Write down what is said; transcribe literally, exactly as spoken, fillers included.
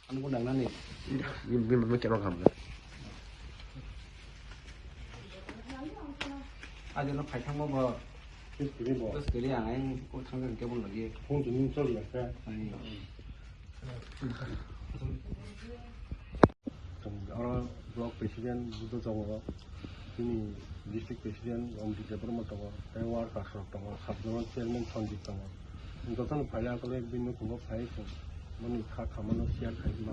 Ano ko nangnani. Bini bini bini keno khamle. Ajo no phai thangmo bo. Bini bo. Bas kiri ang ang ko thang thang kebo lagi. Phone tini chol ya ka. Ani. Oro block president Buddha tongo, chini district president Ranjit Debbarma tongo, tei workers rok tongo, sub zonal chairman Sanjit tongo. Jotono phaina kole bini nukhungo phai chwng boni kha khamano share khai ma.